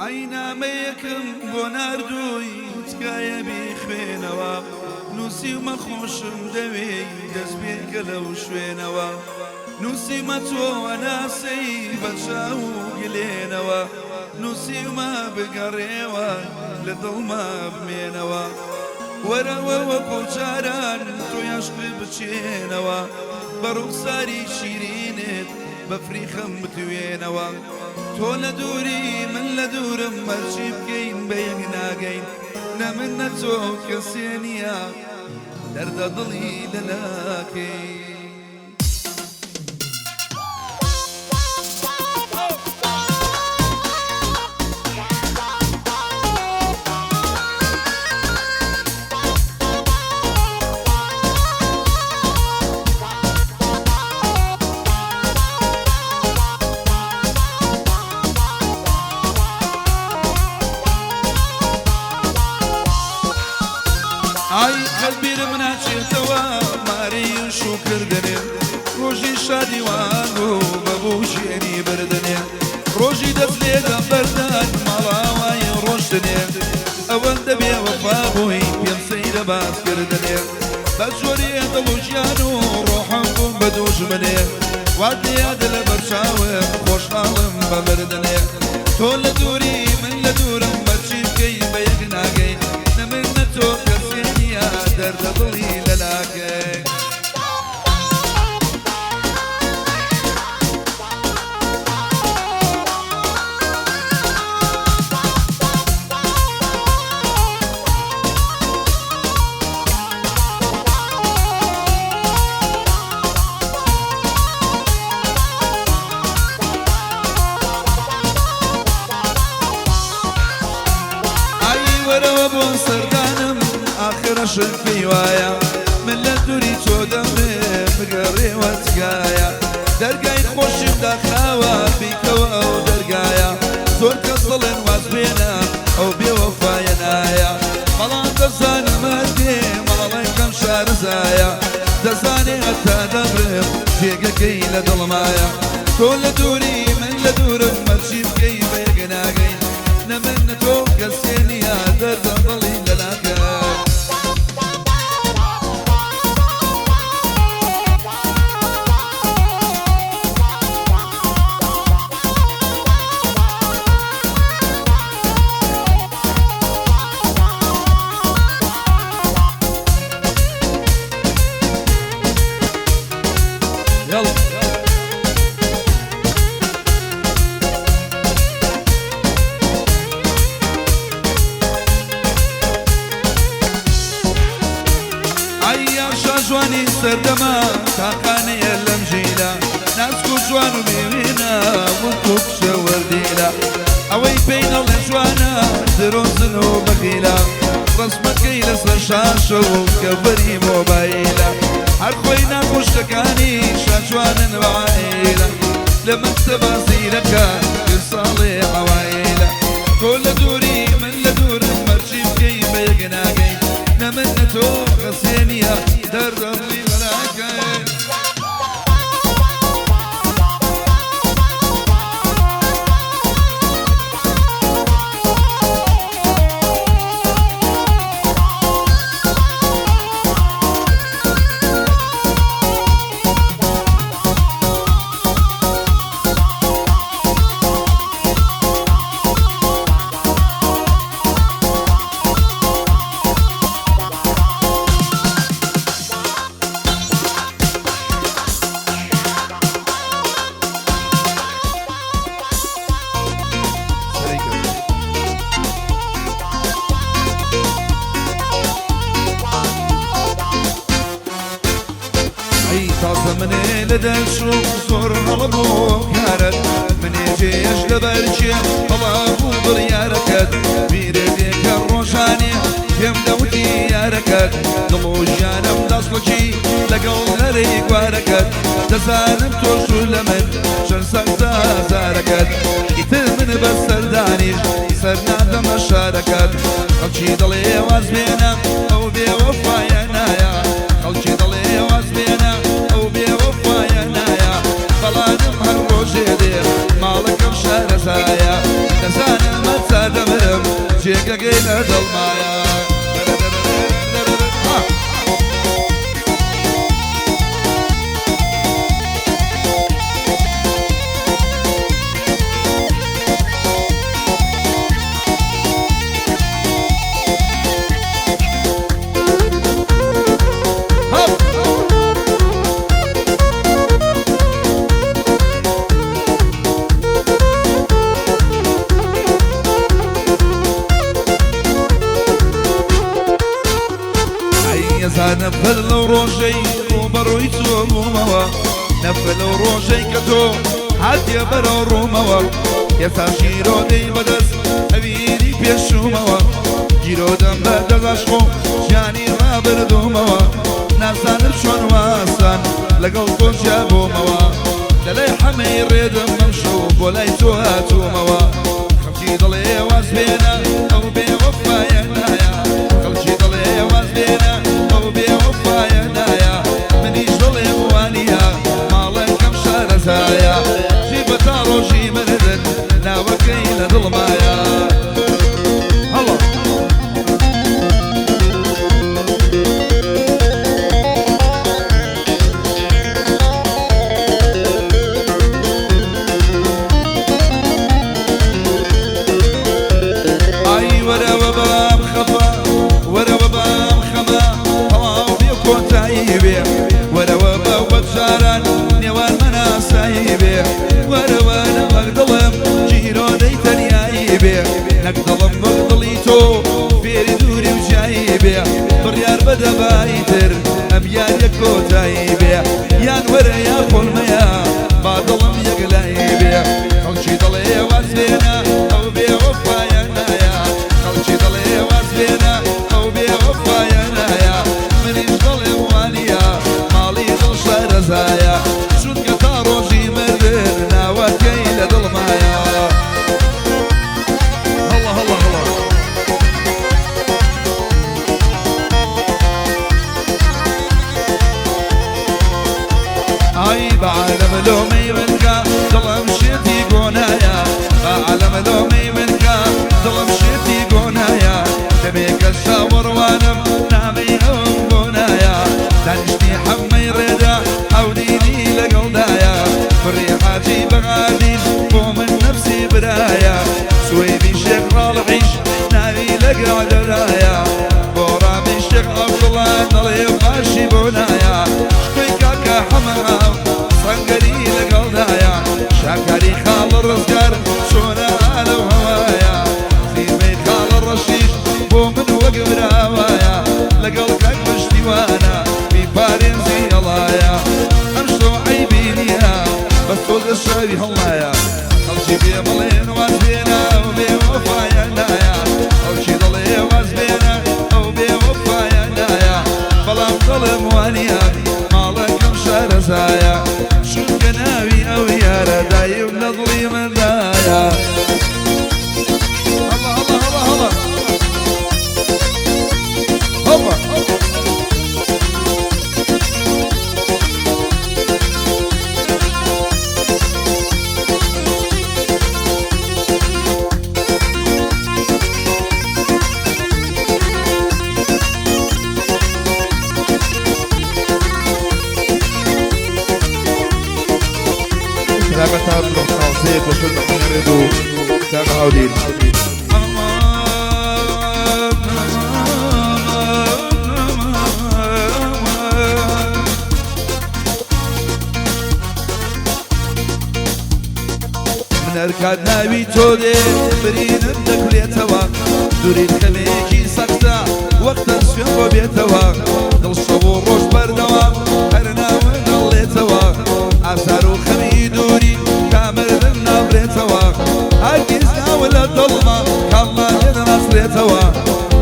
ئەی نامەیەکم بۆ ناردووی تکایە بیخوێنەوە نووسیومە خۆشم دەوێی دەست پێکە لەو شوێنەوە نووسیومە تۆ ئەناسەی بە چاو و گلێنەوە نووسیومە بگەڕێوە لە دڵما بمێنەوە وەرەوە وەکو جاران تۆ یاشقێ بچێنەوە بە ڕوخساری شیرینت بەفری خەم بتوێنەوە تۆ لە دووری من لە دوورم هەرچی بکەین بە یەک ناگەین نە من نە تۆ کەسێ نییە دەردە دڵی لەلاکەی. ئای قەت بیرم ناچێتەوە ماری و شوکردنێ ڕۆژی شادی وان و بە بوژێنی بردنێ ڕۆژی دەست لێدەم بەردان ماڵاوای ڕۆشتنێ ئەوەندە بێ وەفا بووی پێم سەیرە باس کردنێ بە جۆرێ دڵ و گیان و ڕۆحم بووم بە دوژمنێ وات لێیادە لە بەرچاوم خۆشحاڵم بە مردنێ تۆ لە دووری من لە دوورم بەرچی بکەی بە یەک ناگەی نە من نە تۆ کەسێ نییە دەردە دڵی لەلاکەی. ئای وەرەوە بۆ سەردانم ئاخرەشت پێی وایە من لە دووری تۆ دەمرم بگەڕێوە تکایە دەرگای خۆشیم داخراوە بیکەوە ئەو دەرگایە زۆر کەس دەڵێن واز بێنە ئەو بێوەفایە نایە بەڵام دەزانم هەردێ ماڵەکەم شارەزایە دەزانێ هەتا دەمرم جێگەکەی لە دڵمایە تۆ لە دووری من لە دوورم هەرچی بکەی بە یەک ناگەین نە من نە تۆ کەسێ نییە دەردە دڵی لەلاکەی. يلا ئای شاژوانی سەردەمە تاقانەیە لەم ژیلە ناسک و جوان و بێوێنە وەکو کچە وەردیلە ئەوەی پێی دەڵێ جوانە درۆزن و بەخیلە ڕەسمەکەی لەسەر شاشە و کەڤەری مۆبایلە هەر خۆی ناخۆشەکانی شاجوانن بە عائیلە لە مەکتەبا زیرەکە ساڵێ عەوایلە تۆ لە دووری من لە دوورم هەرچی بکەی بە یەک ناگەی نە من نە تۆ کەسێ نییە دەردە دڵی بەلاکەی. ئەی تازە منێ لە دەرچوو زۆر هەڵە بۆ کارت منێ جێیش لەبەر کێ هەڵا بوو بڕیارەکەت بیرێ دێکە ڕۆژانێ پێم دەوتی یارەکەت دڵ و ژیانم دەسڵکی لەگەڵ هەرەی گوارەکەت دەزانم تۆش و لە من چەند سەختە ئازارەکەت ئیتر من بە سەردانیش سەر نادەمە شارەکەت خەڵکی دەڵێ واز بێنە ئەو بێوەفایە نایە خەڵکی دەڵێ واز بێنە ئەو بێوەفایە نایە بەڵانم هەر ڕۆژێ دێ ماڵەکەم شارەزایە دەزانم هەتا جێگەگەی لە دڵمایە. نەفرەت لەو ڕۆژەی ڕووبەڕووی تۆ بوومەوە، نەفرەت لەو ڕۆژەی کە تۆ هاتیە بەرەو ڕوومەوە، ئێستا ژیرۆدەی بەدەست ئەوینی پێشوومەوە، گیرۆدەم بەدەست عەشق و ژیانی ڕابردوومەوە، نازانم چۆن واسان لەگەڵ تۆ جیا بوومەوە، لەلای حەمەی ڕێدم ئەمشەو بۆ لای تۆ هاتوومەوە، خەڵکی دڵێ واز بێنە ئەو بێ وەفایە نایە، خەڵکی دڵێ واز بێنە ئەو بێ وەفایە نایە، منیش دڵێم وانییە ماڵەکەم شارەزایە، ژی بە تا ڕۆژی مردن ناوەکەی لە دڵمایە. هەڵە. ئای وەرەوە بام خەفە، وەرەوە بام خەمە، تەواو بێ کۆتایی بێ، وەرەوە بە وەک جاران نێوانمان ئاسایی بێ، وەرەوە نەوەک دڵم گیرۆدەی تەنیایی بێ، نەک دڵم وەک دڵی تۆ فێری دووری و جیایی بێ، بڕیار بەدە بایتر ئەم یاریە کۆتایی بێ، یان وەرە یا خۆڵمەیە با دڵم یەکلایی بێ، خەڵکی دڵێ واز بێنە ئەو بێ وەفایە نایە، خەڵکی دڵێ واز بێنە ئەو بێ وەفایە نایە، منیش دڵێم وانییە ماڵی دڵ شارەزایە، چونکە تا ڕۆژی مردن ناوەکەی لە دڵمایە. هەڵە هەڵە هەڵە. ئای بە عالەم لۆمەی من کە دڵم شێتی گۆنایە، بە عالەم لۆمەی من کە دڵم شێتی گۆنایە، دەبێ کە چاوەڕوانم نامەی ئەوم گۆنایە، دانیشتی حەمەی ڕێدا ئەودینی لەگەڵدایە، کوڕی حاجی بەغادین بۆ من نەفسی برایە، سوەیبی شێخ ڕاڵحیش ناوی لەگەڵ دەدایە، بۆ ڕامی شێخ عەبدوڵڵا دەڵێ باشی بۆ نایە، شکۆی کاکە حەمە سەنگەری لەگەڵدایە، شاکاری خاڵە ڕزگار چۆنە ئالەو هەوایە، زیرمەی خاڵە ڕەشیش بۆ من وەک براوایە، لەگەڵ کاک پشتیوانە بیپارێزی ئەڵایە، ئەم شتۆ عەیبی نییە بەس تۆزە شاوی هەڵنایە، خەڵکی پێ بڵێن واز بێنە ئەو بێ وەفایە نایە، خەڵکی دڵێ واز بێنە ئەو بێ وەفایە نایە، بەڵام دڵم وانییە ماڵەکەم شارەزایە، چونکە ناوی ئەو یارە دایم لە دڵی مندایە. هەڵە هەڵە هەڵە هەڵە هۆپا. سلامتها بروح وشل محمد وسامح عودين. من هەرکات ناوی تۆ دێ برینم دەکولێتەوە، دوورین خەمێکی سەختە وەختە سوێن بۆ بێتەوە، دڵ شەو و ڕۆژ بەردەوام هەر ناوە دەڵێتەوە، ئازار و خەمی دووری تا مردن نابرێتەوە، هەرگیز ناوە لە دڵما کاڵما لێ دەناسرێتەوە،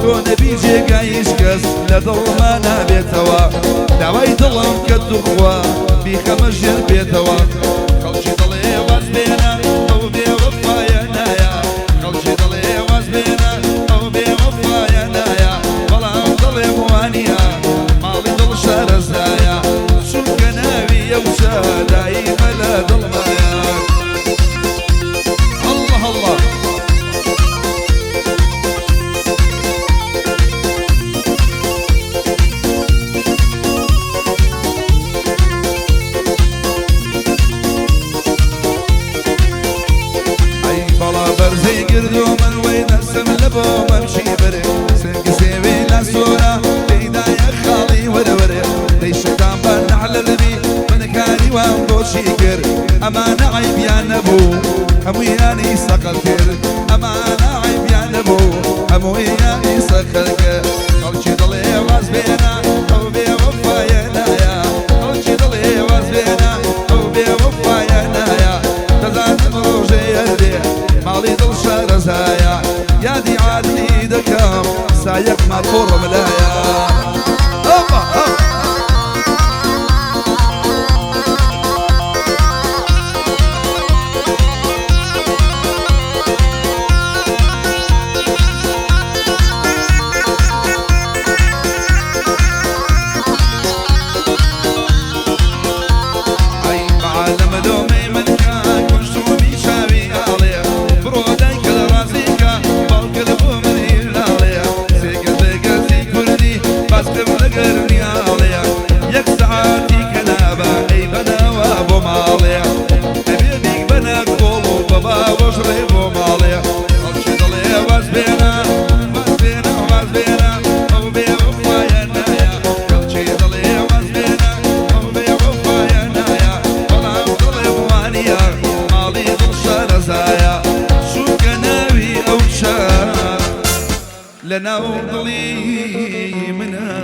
تۆ نەبی جێگای هیچ کەس لە دڵما نابێتەوە، داوای دڵم کە توخوا بیخەمە ژێر بێتەوە، خەڵکی دڵێ واز بێنە ئەو بێ وەفایە نایە، خەڵکی دڵێ واز بێنە ئەو بێ وەفایە نایە، بەڵام دڵێم وانییە ماڵی دڵ شارەزایە، چونکە ناوی ئەو چا دایمە لە دڵمایە. الله الله. چی کرد؟ ئەمانە عەیبیان نەبوو هەموویانی سەقەت کرد. ئەمانە عەیبیان نەبوو هەموویانی سەقەت کرد. خەڵکی دڵێ واز بێنە ئەو بێ وەفایە نایە. خەڵکی دڵێ واز بێنە ئەو بێ وەفایە نایە. دەزانم ڕۆژێ دێ ماڵی دڵ شارەزایە. یادی عادلی دەکەم سایەق ماتۆڕم لایە. ئەوپا ئەو. ئەی بەعالەمە لۆمەی من کە کوشتومی چاوی ئاڵێ. بڕۆ دایکە لە ڕازیکە باوکە لە بۆ منی لاڵێ. سێگەز بێگەزی کوردی باسکم لە گەرمی ئاڵێ. یەک سەعاتی کە نابا ئەی بەناوە بۆ ماڵێ. ئەبێ بیک بەنە کۆڵ و بە باوەش ڕێ بۆ ماڵێ. خەڵکی دڵێ واز بێنە واز بێنە واز بێنە ئەو بێ وەفایە نایە. خەڵکی دڵێ واز بێنە ئەو بێ وەفایە نایە. بەڵام دڵێ وانییە ماڵی دڵ شارەزایە. چونکە ناوی ئەو چا لە ناو دڵی منە.